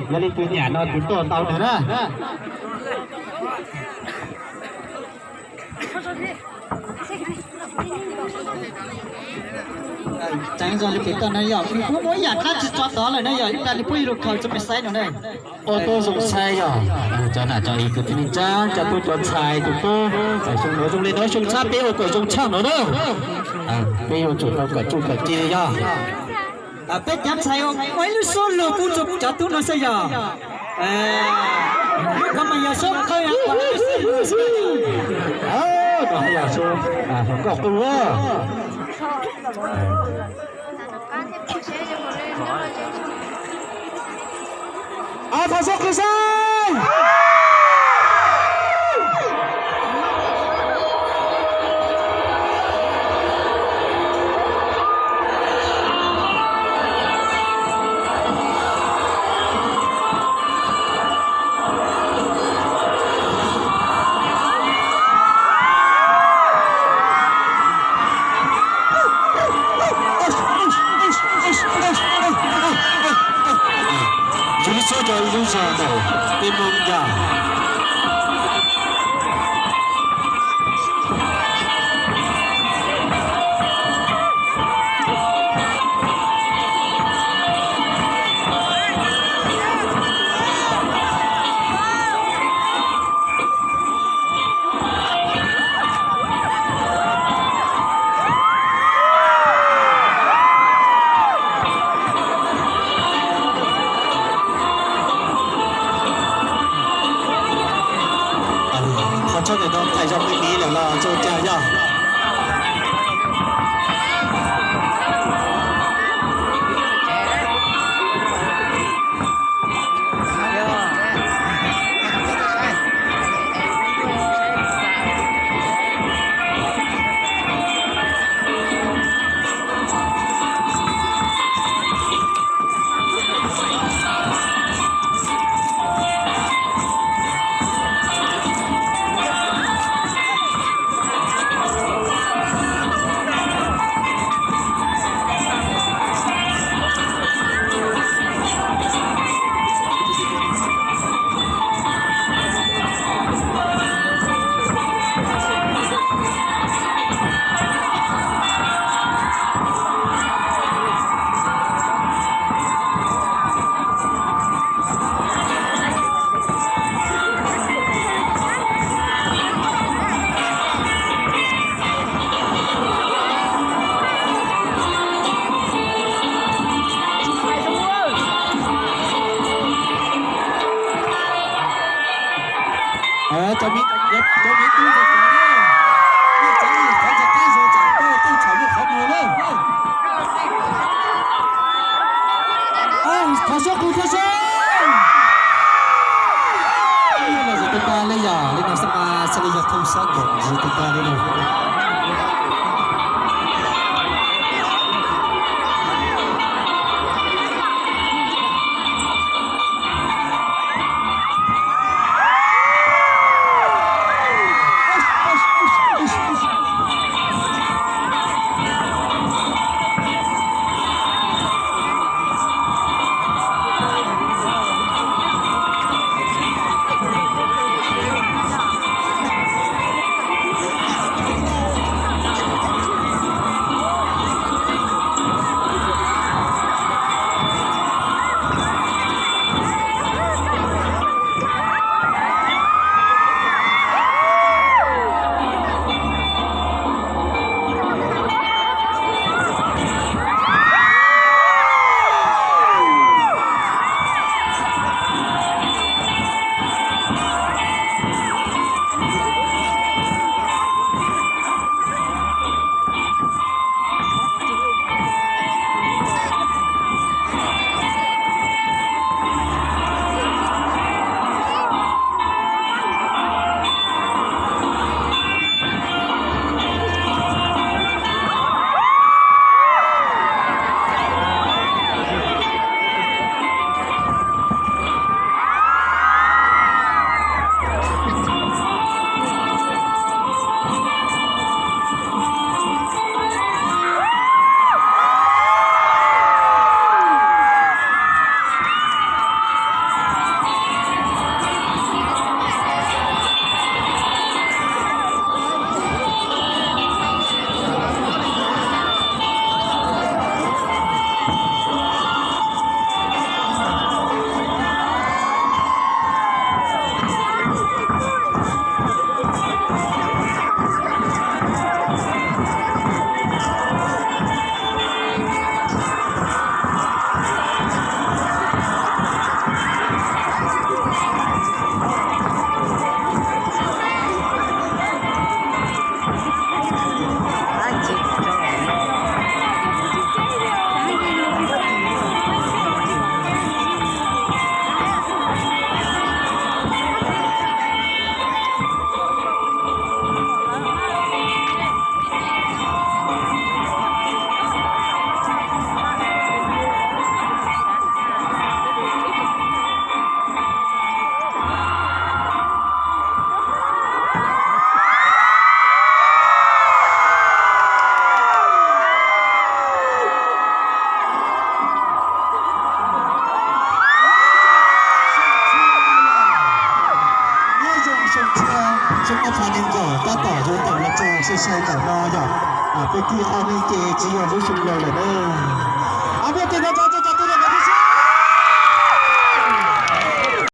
Yog li tus nyam no tus tuaj tau nws na. Tseev zoo li pem toj no yog kuv muab ib yam dab tsi tso tod lawm na yog ib pliag li pub ib lub khaws tso pem saib no na. Ua tub zoo ntxhais yog cov nam cov ib kwv tij neej tsa, cov tub cov ntxhais tus tub, xyoo no zoo li no xyoo tshaj peb ua kom zoo tshaj no na. Peb yuav tsum tau kom tsuj kom ci yog. Peb cov ntxhais ua ib lub suab lug pub rau cov tub no xwb yog. Lub ko mas yog suab qawj, no yog suab hluas nkauj qwj. Thov suab qw saib. Yus lub suab cov lub zog ntawm peb Hmoob yog. Qhov tshaj ntawm no thaiv zog me me lawm los tsis ua cas yog. Cov me tub cov cov ne, nej txav li qhov txog qab zoo tsam peb tuaj thaum lub qhov muag na. Thov suab qw thiab seb. Los zis tag tag li yog li no xab mas xab li yog thoob sab nkaum zis tag tag li no. Xyoo ob phav nees nkaum tab tom yuav tawm los txog sai sai ntawm no yog peb kwv ob neeg ces tsis yog lub xyoo laus lawm na. Muaj tes no tso.